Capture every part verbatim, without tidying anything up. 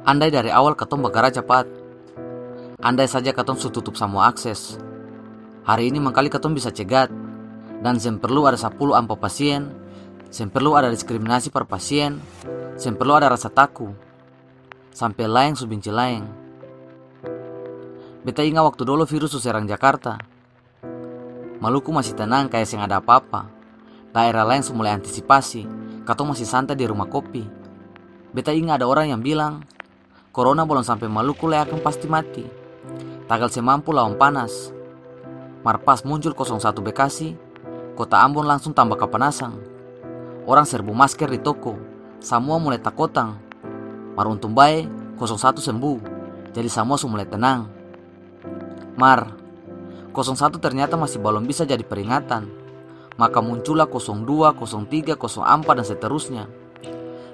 Andai dari awal katong bagara capat, andai saja katong su tutup samua akses, hari ini mangkali katong bisa cegat, dan seng perlu ada sapuluh ampa pasien, seng perlu ada diskriminasi par pasien, seng perlu ada rasa taku, sampe laeng su binci laeng. Beta inga waktu dolo virus su serang Jakarta, Maluku masih tenang kaya seng ada apa-apa. Daerah laeng su mulai antisipasi, katong masih santai di rumah kopi. Beta inga ada orang yang bilang, "Korona balom sampe Maluku lai akang pasti mati. Tagal seng mampu lawan panas." Mar pas muncul kosong satu Bekasi, kota Ambon langsung tamba kapanasan. Orang serbu masker di toko, samua mulai takotang. Mar untung bae, kosong satu sembuh, jadi samua su mulai tenang. Mar, kosong satu ternyata masih balom bisa jadi peringatan. Maka muncullah kosong dua, kosong tiga, kosong ampa, dan seterusnya.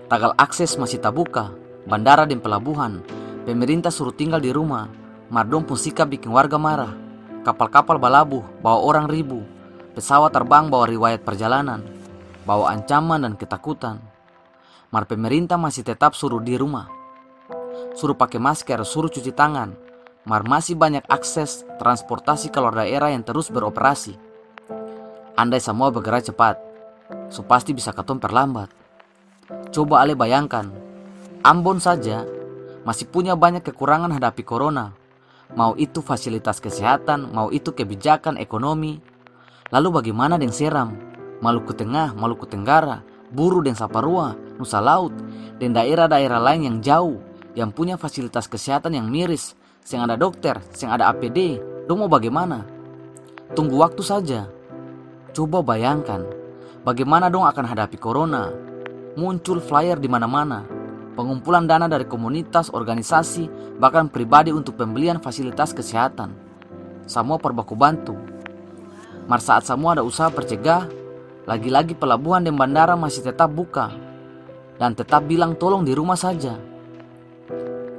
Tagal akses masih tabuka, bandara deng pelabuhan, pemerintah suru tinggal di rumah, mar dong pung sikap biking warga marah. Kapal-kapal balabuh, bawa orang ribu, pesawat tarbang bawa riwayat perjalanan, bawa ancaman dan ketakutan. Mar pemerintah masih tetap suru di rumah. Suru pake masker, suru cuci tangan, mar masih banyak akses transportasi kaluar daerah yang terus beroperasi. Andai samua bergerak cepat, su pasti bisa katong perlambat. Coba ale bayangkan, Ambon saja masih punya banyak kekurangan hadapi corona. Mau itu fasilitas kesehatan, mau itu kebijakan ekonomi. Lalu bagaimana deng Seram, Maluku Tengah, Maluku Tenggara, Buru deng Saparua, Nusa Laut, deng daerah-daerah laeng yang jauh, yang punya fasilitas kesehatan yang miris, seng ada dokter, seng ada A P D, dong mo bagimana? Tunggu waktu saja. Coba bayangkan, bagimana dong akan hadapi corona? Muncul flyer di mana-mana, pengumpulan dana dari komunitas, organisasi, bahkan pribadi untuk pembelian fasilitas kesehatan. Samua par baku bantu. Mar saat samua ada usaha par cegah, lagi-lagi pelabuhan deng bandara masih tetap buka dan tetap bilang tolong di rumah saja.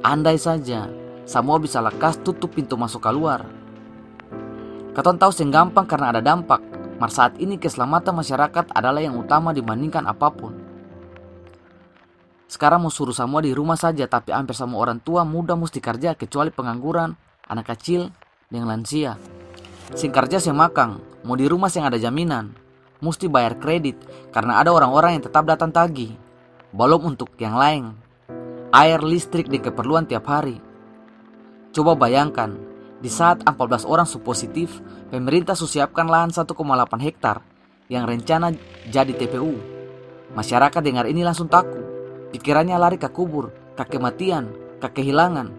Andai saja samua bisa lakas tutup pintu maso kaluar. Katong tau seng gampang karna ada dampak, mar saat ini keselamatan masyarakat adalah yang utama dibandingkan apapun. Skarang mo suru samua di rumah saja, tapi amper samua orang tua muda musti karja, kecuali pengangguran, anak kacil, deng lansia. Seng karja seng makang, mo di rumah seng ada jaminan. Musti bayar kredit, karna ada orang-orang yang tetap datang tagih. Balom untuk yang laeng, aer, listrik, deng keperluan tiap hari. Coba bayangkan, di saat ampat belas orang su positif, pemerintah su siapkan lahan satu koma lapan hektar yang rencana jadi T P U. Masyarakat dengar ini langsung taku, pikirannya lari ka kubur, ka kematian, ka kehilangan.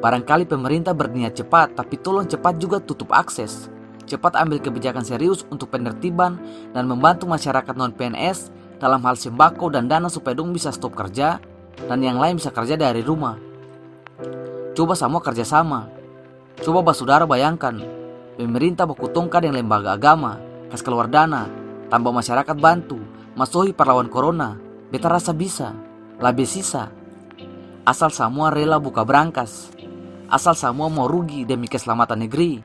Barangkali pemerintah berniat cepat, tapi tolong cepat juga tutup akses. Cepat ambil kebijakan serius untuk penertiban dan membantu masyarakat non P N S dalam hal sembako dan dana supaya dong bisa stop kerja dan yang lain bisa kerja dari rumah. Coba samua kerja sama. Coba basudara bayangkan, pemerintah baku tongka deng lembaga agama, kas kaluar dana, tamba masyarakat bantu, masohi par lawan korona, beta rasa bisa, labe sisa. Asal samua rela buka brangkas, asal samua mau rugi demi keselamatan negeri.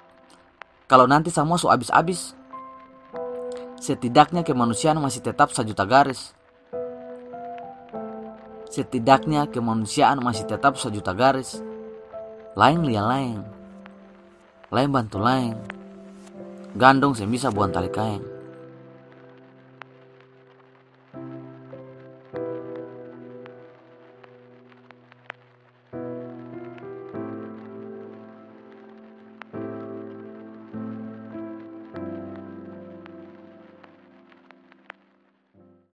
Kalo nanti samua su abis-abis, setidaknya kemanusiaan masih tetap sajuta garis. Setidaknya kemanusiaan masih tetap sajuta garis. Laeng lia laeng, laeng bantu laeng. Gandong seng bisa buang tali kaeng.